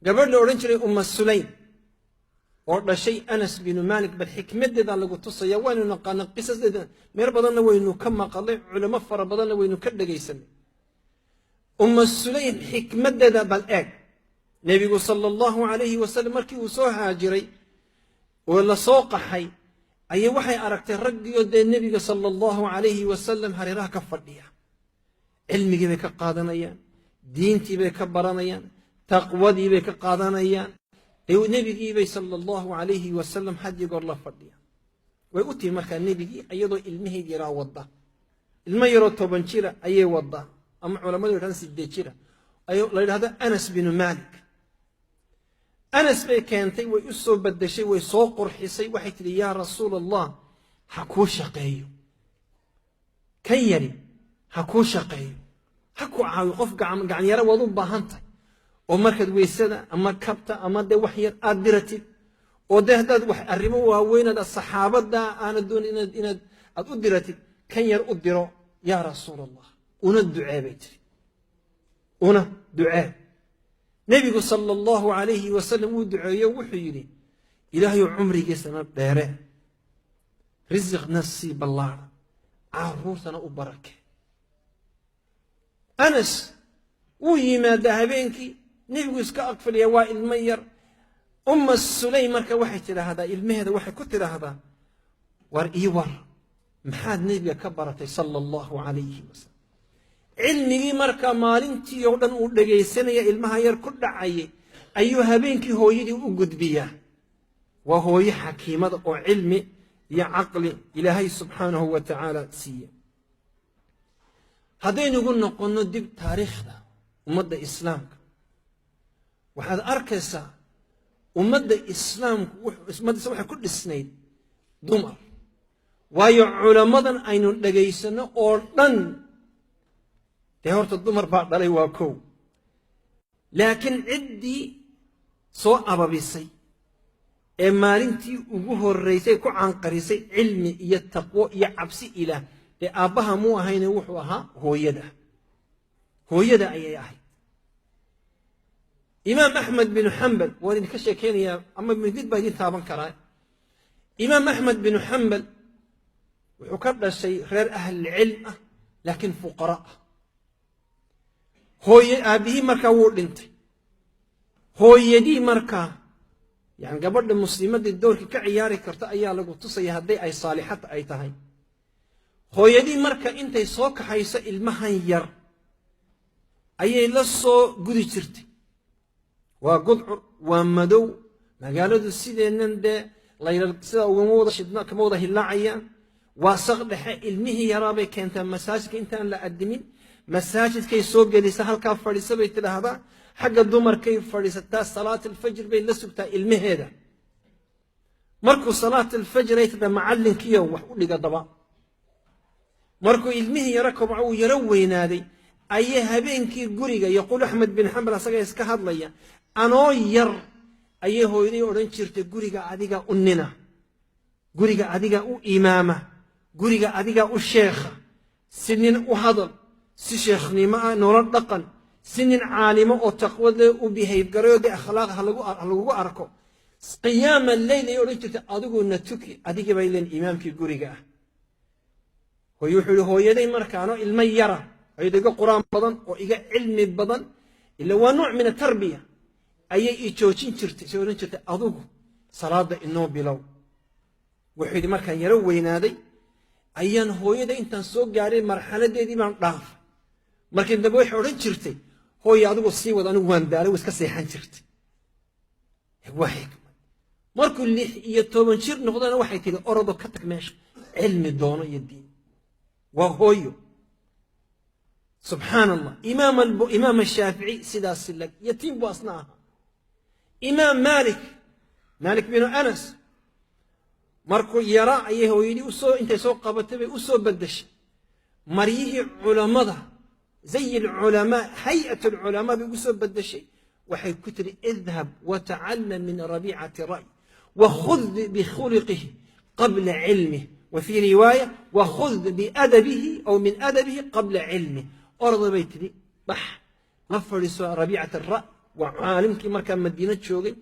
Gabadh la odhan jiray Umma Sulaym oo dhashay Anas binu Malik, bal xikmaddeeda lagu tusaya. Waynu naqaana qisadeeda, meel badanna waynu ka maqalay, culamo fara badanna waynu ka dhegaysanay. Umma Sulaym xikmaddeeda bal eeg. Nebigu sala Allahu calayhi wasalam markii uu soo haajiray oo la soo qaxay, ayay waxay aragtay raggiyo dee nebiga sala Allahu calayhi wasalam hareeraha ka fadhiya. Cilmigii bay ka qaadanayaan, diintii bay ka baranayaan, taqwadii bay ka qaadanayaan. Nebigiibay sala Allahu calayhi wasalam had iyo goor la fadhiya. Way u timi markaa nebigii iyadoo ilmaheed yaraa wadda, ilmo yaroo 10 jira ayay wadda, ama culamadu yidhahdaan 8 jira, la yidhahdo Anas binu Malik. Anas bay keentay, way u soo bedeshay, way soo qurxisay. Waxay tidhi: "Yaa Rasuul Allah, ha kuu shaqeeyo kan yari, ha kuu shaqeeyo, ha ku caawiyo. Qof gacanyaro waad u baahan tahay, oo markaad weysada ama kabta ama dee wax yar aad diratid, oo dee haddaad wax arrimo waaweynaad saxaabadda aanad doon inaad aad u diratid, kan yar u diro, yaa Rasuul Allah, una ducee," bay tiri, "una ducee." Nebigu sala Allahu calayhi wasalam wuu duceeyo. Wuxuu yidhi: "Ilaahayu cumrigiisana dheere, risiqna sii ballaara, caruurtana u barake." Anas wuu yimaadaa habeenkii, nebigu iska ag fadhiya, waa ilmo yar. Umma Sulaym marka waxay tidhaahdaa ilmaheeda, waxay ku tidhaahdaa: "War ii war, maxaad nebiga ka baratay sala Allahu calayhi wasalam?" Cilmigii marka maalintii oo dhan uu dhegaysanaya ilmaha yar ku dhacayay ayuu habeenkii hooyadii u gudbiyaa. Waa hooyo xakiimada oo cilmi iyo caqli Ilaahay subxaanahu wa tacaala siiya. Haddaynugu noqonno dib taariikhda ummadda islaamka, waxaad arkaysaa ummadda islaamku ummadda waxay ku dhisnayd dumar, waayo culammadan aynu dhegaysanno oo dhan dee horta dumar baa dhalay, waa kow. Laakiin ciddii soo ababisay ee maalintii ugu horraysay ku canqarisay cilmi iyo taqwo iyo cabsi Ilaah, dee aabbaha muu ahayne, wuxuu ahaa hooyada. Hooyada ayay ahayd. Imaam Axmed binu Xambal waan idinka sheekaynayaa, ama mid baa idin taaban karaa. Imaam Axmed binu Xambal wuxuu ka dhashay reer ahlilcilm ah, laakiin fuqara ah. Hooye aabbihii markaa wuu dhintay. Hooyadii markaa, yani gabadha muslimadii doorkii ka ciyaari karta ayaa lagu tusaya hadday ay saalixad ay tahay. Hooyadii marka intay soo kaxayso ilmahan yar ayay la soo gudi jirtay. Waa gudcur, waa madow, magaaladu sideennan dee layla sida ugama wada shidna, kama wada hillaacayaan. Waa saq dhexe. Ilmihii yaraabay keentaa masaajidka intaan la adimin. Masaajidkay soo gelisa, "Halkaa fadhiisa," bay tidhaahdaa. Xagga dumarkay fadhiisataa. Salaat alfajr bay la sugtaa ilmaheeda. Markuu salaat alfajr ay tidhaa: "Macallinkiyo wax u dhiga." Daba markuu ilmihii yaro kobco, uu yaro weynaaday, ayay habeenkii guriga, yaquul Axmed bin Xambal asaga iska hadlaya: "Anoo yar ayay hooyaday odhan jirtay: 'Guriga adiga u nina, guriga adiga u imaama, guriga adiga u sheekha, si nin u hadal, si sheekhnimo ah noola dhaqan, si nin caalimo oo taqwad leh u behave-garayo, dee akhlaaq ha lagugu arko.' Qiyaama leyl ay odhan jirtay: 'Adiguna tuki, adigii bay leen imaamkii guriga ah.'" Hooye wuxuu yihi: "Hooyaday markaano ilmo yara, ayadoo iga qur-aan badan oo iga cilmi badan, ila waa nooc min atarbiya, ayay i joojin jirtay, say odhan jirtay: 'Adigu salaada inoo bilow.'" Wuxuu yidhi: "Markaan yaro weynaaday ayaan hooyada intaan soo gaadhay marxaladeedii baan dhaafay. Markii dambe waxay odhan jirtay: 'Hooye, adigu sii wad, anigu waan daalay.' Way iska seexan jirtay." Waa xikmad. Markuu 16 jir noqdana waxay tihi: "Orodo, ka tag meesha, cilmi doono iyo diin." Waa hooyo, subxaan Allah. Imaam Shaafici sidaas lag yatiim buu asna ahaa. Imaam Malik, Malik binu Anas, markuu yaraa ayay hooyadii usoo intay soo qabatay bay u soo bedeshay maryihii culammada, zay alculamaa, hay'at alculamaa bay ugu soo bedeshay. Waxay ku tiri: "Idhab watacallam min Rabiicati ra'y, wakhud bikhuliqihi qabla cilmih." Wa fii riwaaya: "Wakhud biadabihi aw min adabihi qabla cilmih." "Orda," bay tidhi, "bax, la fadhiiso Rabiicat ara'." Waa caalimkii markaa Madiino joogay.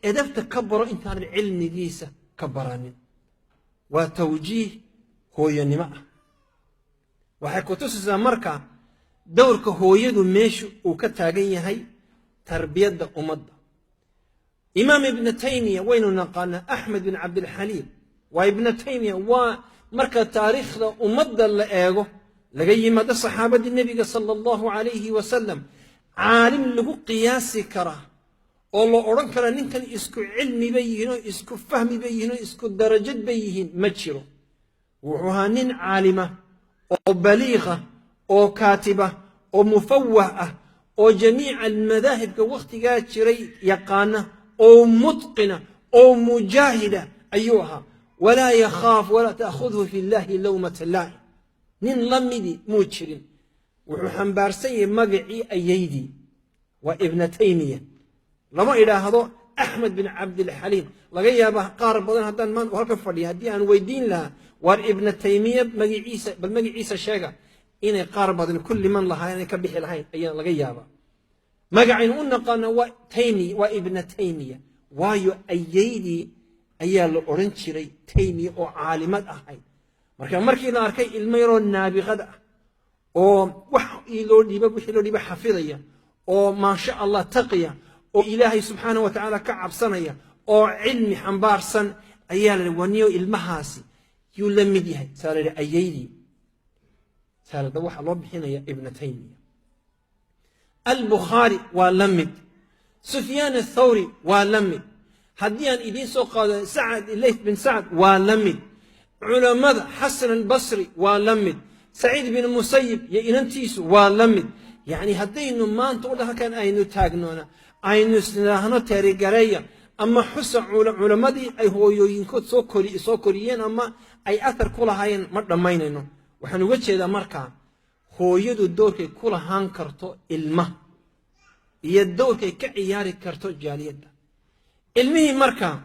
Edabta ka baro intaanan cilmigiisa ka baranin. Waa tawjiih hooyanimo ah. Waxay ku tusaysaa marka dowrka hooyadu meeshu uu ka taagan yahay tarbiyadda ummadda. Imaam Ibna Taymiya waynu naqaanaa, Axmed bin Cabdilxaliim waa Ibna Taymiya. Waa marka taariikhda ummadda la eego, laga yimaado saxaabadii Nebiga sala Allahu calayhi wasalam, caalim lagu qiyaasi karaa oo la odhan karaa ninkan isku cilmi bay yihiin oo isku fahmi bay yihiin oo isku darajad bay yihiin ma jiro. Wuxuu ahaa nin caalima oo baliiqa oo kaatiba oo mufawah ah oo jamiica almadaahibka wakhtigaa jiray yaqaana oo mutqina oo mujaahida ayuu ahaa. Walaa yakhaaf walaa ta'khudhu fi llahi lawmata laa'im. Nin la midi muu jirin. Wuxuu xambaarsan yahay magacii ayaydii, waa Ibna Taymiya. Lama idhaahdo Axmed bin Cabdilxaliim. Laga yaaba qaar badan haddaan maanta halkan fadhiya haddii aan weydiin lahaa, waar Ibna Taymiya magaciisa, bal magaciisa sheega, inay qaar badan kulli man lahaa inay ka bixi lahayn ayaa laga yaabaa. Magacaynu u naqaano waa Taymiya, waa Ibna Taymiya, waayo ayaydii ayaa la odhan jiray Taymiya oo caalimad ahayd. Marka markii la arkay ilmo yaroo naabiqada ah oo wax loo dhiiba, wixii loo dhiiba xafidaya, oo maasha Allah taqiya, oo Ilaahay subxaana wa tacaala ka cabsanaya, oo cilmi xambaarsan, ayaa la waniyo ilmahaasi yuu la mid yahay, saa la yidhi ayaydii saalada waxaa loo bixinaya Ibna Taymiya. Albukhaari waa la mid, Sufyaan Athawri waa la mid, haddii aan idiin soo qaado Sacad, Leyth bin Sacad waa la mid, culammada Xasan Albasri waa la mid, Saciid bin Musayib iyo inantiisu waa la mid. Yacni haddaynu maanta u dhan halkan aynu taagnoona aynu isnidhaahno teerigareeya ama xusa culammadii ay hooyooyinkood soo koriyeen ama ay athar ku lahaayeen, ma dhammaynayno. Waxaan uga jeedaa markaa hooyadu doorkay ku lahaan karto ilma iyo dowrkay ka ciyaari karto jaaliyadda. Ilmihii markaa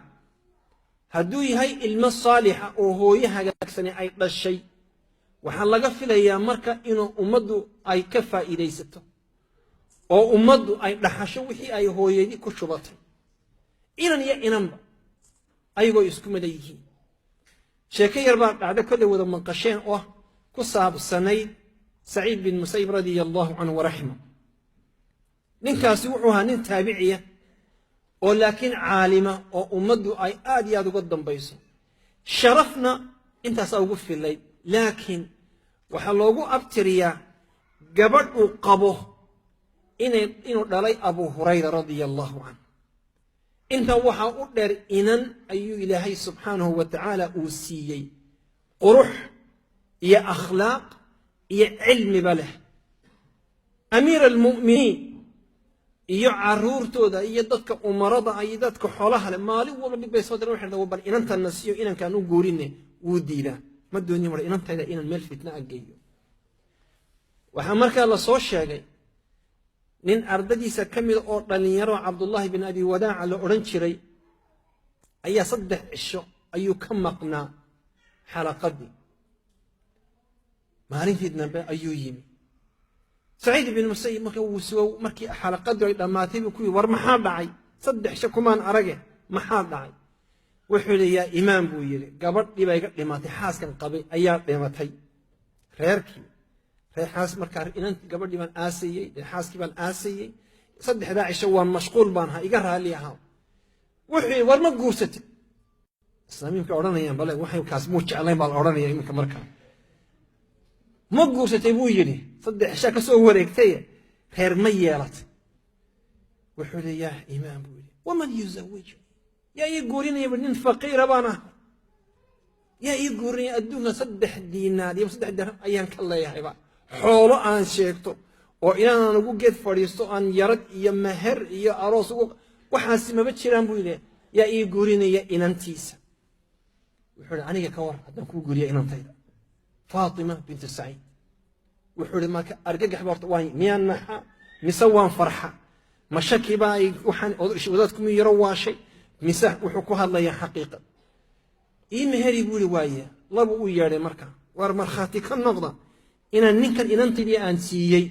hadduu yahay ilmo saalixa oo hooyo hagaagsani ay dhashay, waxaa laga filayaa marka inuu ummaddu ay ka faa'iidaysato oo ummaddu ay dhaxasho wixii ay hooyadii ku shubatay, inan iyo inanba ayagoo isku mida yihiin. Sheeko yar baa dhacdo kollay wada maqasheen oo ku saabsanayd Saciid bin Musayib radia Allahu canhu waraxima. Ninkaasi wuxuu ahaa nin taabiciya oo laakiin caalima oo ummaddu ay aad iyo aad uga dambayso, sharafna intaasaa ugu filayd. Laakiin waxaa loogu abtiriyaa gabadh uu qabo inuu dhalay Abu Hurayra radia Allahu canhu. Intaa waxaa u dheer inan ayuu Ilaahay subxaanahu wa tacaala uu siiyey qurux iyo akhlaaq iyo cilmiba leh. Amiir almu'miniin iyo caruurtooda iyo dadka umarada iyo dadka xoolaha leh maalin walba mid bay soo direen, waxay dhahaan, bal inantanna siiyo, inankaan u guurine. Wuu diidaa, ma doonin mar inantayda inaan meel fitna a geeyo. Waxaa markaa la soo sheegay nin ardadiisa ka mida oo dhallinyaro Cabdullaahi bin Abi Wadaaca la odhan jiray ayaa 3 cisho ayuu ka maqnaa xalaqadii. Maalintii dambe ayuu yimi Saciid bin Musayib. Marka wuu sugo, markii xalaqadii ay dhammaatay buu ku yidhi, war maxaa dhacay? 3 cisho kumaan arage, maxaa dhacay? Wuxuu yidhi, yaa imaam, buu yidhi, gabadhii baa iga dhimatay, xaaskan qabay ayaa dhimatay. Reerkii reer xaas markaa inantii gabadhii baan aasayey, xaaskii baan aasayey, 3daa cisho waan mashquul baan ahaa, iga raalli ahaa. Wuxuu yidhi, war ma guursatay? Islaamiinka odhanayaan bale waxay kaas muu jeclayn baa la odhanaya iminka. Markaa ma guursatay buu yidhi, 3 cishaa ka soo wareegtay, reer ma yeelatay? Wuxuu yidhi, yaa imaam, buu yidhi, waman yuzawijuni? Yaa ii guurinaya? Nin faqiira baan ahay, yaa ii guurinaya? Adduunka 3 diinaar iyo 3 dirham ayaan ka leeyahayba, xoolo aan sheegto oo inaanan ugu geed fadhiisto aan yarad iyo meher iyo aroos ugu waxaasi maba jiraan, buu yidhi. Yaa ii guurinaya inantiisa? Wuxuu yidhi, aniga ka war haddaan kuu guuriya inantayda Faatima bintu Saciid? Wuxuu yidhi, marka argagax ba horta waan miyaan naxa mise waan farxa? Ma shaki baa waxaan wadaadku miyuu yaro waashay mise wuxuu ku hadlayaa xaqiiqa? Ii meheri, buu yidhi. Waaye, labu u yeedhay marka, war markhaati ka noqda inaan ninkan inantaydii aan siiyey.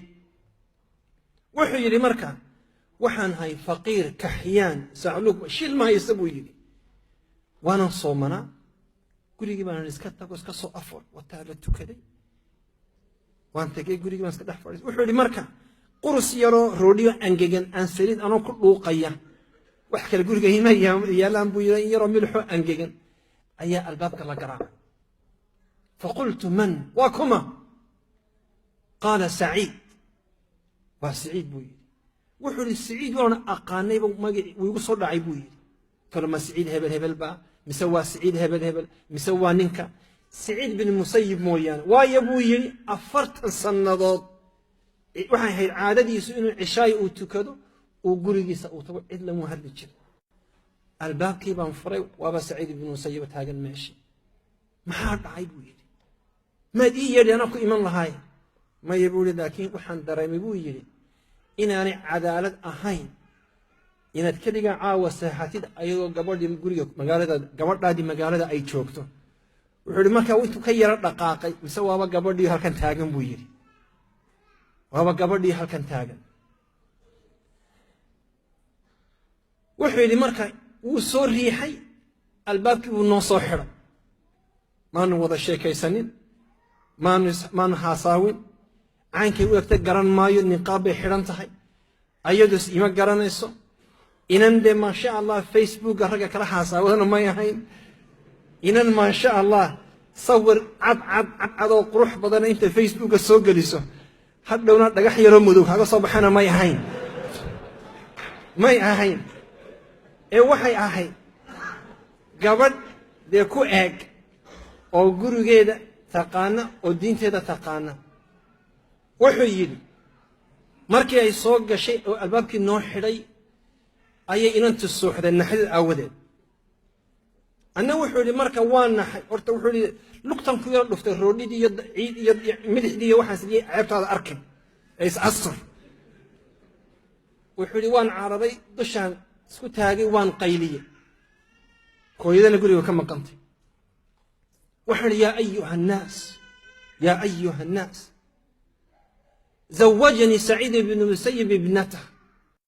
Wuxuu yidhi marka, Waxaan ahay faqiir kaxyaan sacluug, shil ma haysta buu yidhi, waanan soomanaa. Gurigii baan iska tago, iska soo afur wataa la tukaday, waan tegay gurigii, baan iska dhex fadhiis. Wuxuu yidhi marka qurus yaroo roodhiyo angegan aan saliid anoo ku dhuuqaya, wax kale guriga ima yaalaan buu yidhi, in yaroo milixoo angegan ayaa albaabka la garaacay. Faqultu man, waa kuma? Qaala Saciid. Waa Saciid buu yidhi. Wuxuu yidhi Saciid waana aqaanayba, magaci wuu igu soo dhacay buu yidhi. Tolma Saciid hebel hebel baa mise waa Saciid hebel hebel mise waa ninka Saciid bin Musayib mooyaane? Waayo buu yidhi 40 sannadood waxay ahayd caadadiisu inuu cishaay uu tukado, uu gurigiisa uu tago, cid lamuu hadli jira. Albaabkii baan furay, waaba Saciid ibnu Musayib taagan meeshii. Maxaa dhacay buu yidhi, maad ii yeedhi, anaa ku iman lahaay. Maya buu yidhi, laakiin waxaan dareemay buu yidhi inaanay cadaalad ahayn inaad keligaa caawa seexatid ayadoo gabadhii guriga magaalada, gabadhaadii magaalada ay joogto. Wuxuu yidhi markaa intuu ka yaro dhaqaaqay, mise waaba gabadhii halkan taagan buu yidhi, waaba gabadhii halkan taagan. Wuxuu yidhi marka wuu soo riixay albaabkii, buu noo soo xidhay, maanu wada sheekaysanin, maanu haasaawin. Caynkay u egtay garan maayo, niqaab bay xidhan tahay, ayadus ima garanayso. Inan dee maasha Allah Facebooka ragga kala haasaawadana may ahayn, inan maasha Allah sawir cad cad cad cad oo qurux badana inta Facebooka soo geliso hadhowna dhagax yaroo madow kaga soo baxana may ahayn, may ahayn. Ee waxay ahayd gabadh dee ku eeg oo gurigeeda taqaana oo diinteeda taqaana. Wuxuu yidhi markii ay soo gashay oo albaabkii noo xidhay ayay inantu suuxday naxdid aawadeed. Anna wuxuu yidhi marka waa naxay horta. Wuxuu yidhi lugtan ku yaro dhuftay roodhidii iyo ciid iyo midixdii iyo waxaan sidii ceebtaada arkin ee is astur. Wuxuu yidhi waan cararay, dushaan isku taagay, waan qayliyey, hooyadana guriga ka maqantay. Waxaan idhi yaa ayuha annaas, yaa ayuha annaas, zawajanii Saciid ibnu Musayib ibnatah.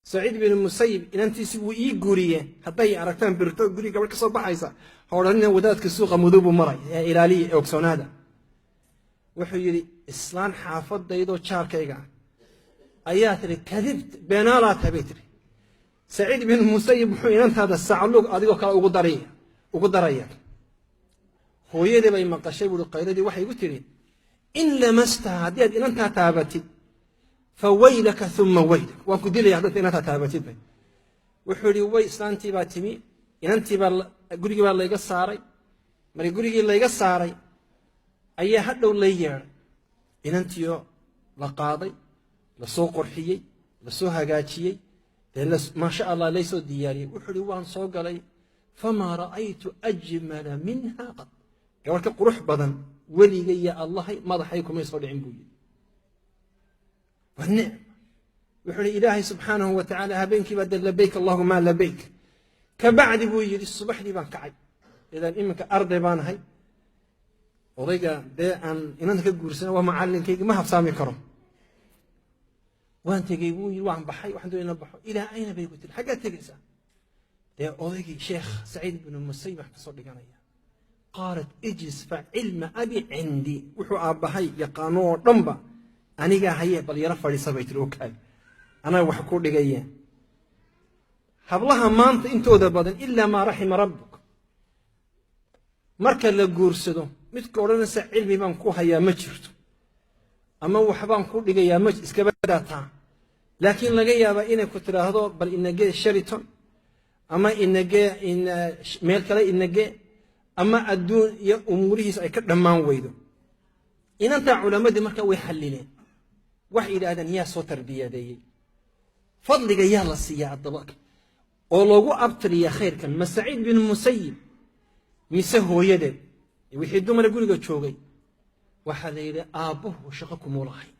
Saciid ibnu Musayib inantiisi wuu ii guuriyeen. Hadday aragtaan birto guriga gabadh ka soo baxaysa, ha odhanina wadaadka suuqa madow buu maray, ee ilaaliya ee ogsoonaada. Wuxuu yidhi islaan xaafadaydoo jaarkayga ah ayaa tiri kadibt, beenaalaa tahay bay tiri. Saciid ibnu Musayib muxuu inantaada sacluug adigoo kale ugu daraya? Hooyadii bay maqashay buuri qayladii, waxay igu tidhi in lamastaha, haddii aad inantaa taabatid, fa waylaka uma waylak, waan ku dilaya haddaad inantaa taabatid bay. Wuxuu yidhi way islaantii baa timi, inantii baa gurigii baa layga saaray. Markii gurigii layga saaray ayaa hadhow lay yeedhay, inantiioo la qaaday, lasoo qurxiyey, lasoo hagaajiyey, dee maasha Allah laysoo diyaariyey. Wuxuu yidhi waan soo galay, famaa ra'aytu ajmala minha qad, gabadh ka qurux badan weligay ya Allahay madaxay kumay soo dhicin buu yidhi. Waa nicma. Wuxuu yidhi Ilaahay subxaanahu wa tacaala habeenkii baa dee labayk allahuma labayk. Kabacdi buu yidhi subaxdii baan kacay, idan iminka arday baan ahay, odayga dee aan inanta ka guursana waa macallinkaygi, ma habsaami karo. Waan tegey buu yidhi, waan baxay, waxaan doonay inaan baxo. Ilaa ayna bay ku tiri, xaggaad tegaysaa? Dee odaygii Sheekh Saciid ibnu Musayib wax kasoo dhiganaya. Qaalat ijlis fa cilma abi cindii, wuxuu aabbahay yaqaano oo dhanba anigaa haye, bal yaro fadhiisa bay tiri, okaay anaa wax ku dhigaya. Hablaha maanta intooda badan, ilaa maa raxima rabbuk, marka la guursado midka odhanaysa cilmi baan ku hayaa ma jirto, ama waxbaan ku dhigayaa ma iskaba daataa, laakiin laga yaabaa inay ku tidhaahdo bal inagee Sheraton ama inagee meel kale inagee, ama adduun iyo umuurihiisa ay ka dhammaan weydo. Inantaa culammadii marka way xallileen, waxay yidhaahdeen yaa soo tarbiyadeeyey, fadliga yaa la siiyaa addaba oo loogu abtiriyaa khayrkan, ma Saciid bin Musayib mise hooyadeed wixii dumara guriga joogay? Waxaa la yidhi aabbuhu shaqo kumuu lahayn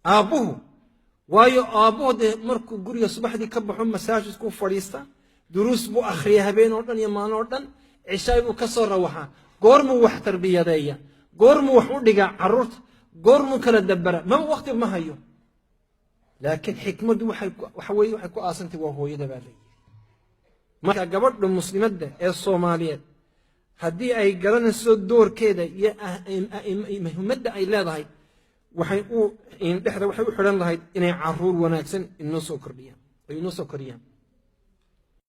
aabbuhu, waayo aabbuhu dee markuu guriga subaxdii ka baxo masaajidkuu fadhiista, duruus buu akhriya habeen oo dhan iyo maalin oo dhan, cishaay buu ka soo rawaxaa. Goormuu wax tarbiyadeeya? Goormuu wax u dhigaa carruurta? Goormuu kala dabara? Maba waqti ma hayo. Laakiin xikmaddu waxay waxa weeye waxay ku aasantay waa hooyada baa leeyihi. Marka gabadha muslimadda ee Soomaaliyeed haddii ay garanayso doorkeeda iyo muhimadda ay leedahay, waxay u dhexda waxay u xidhan lahayd inay caruur wanaagsan inoo soo kordhiyaan oo inoo soo koriyaan.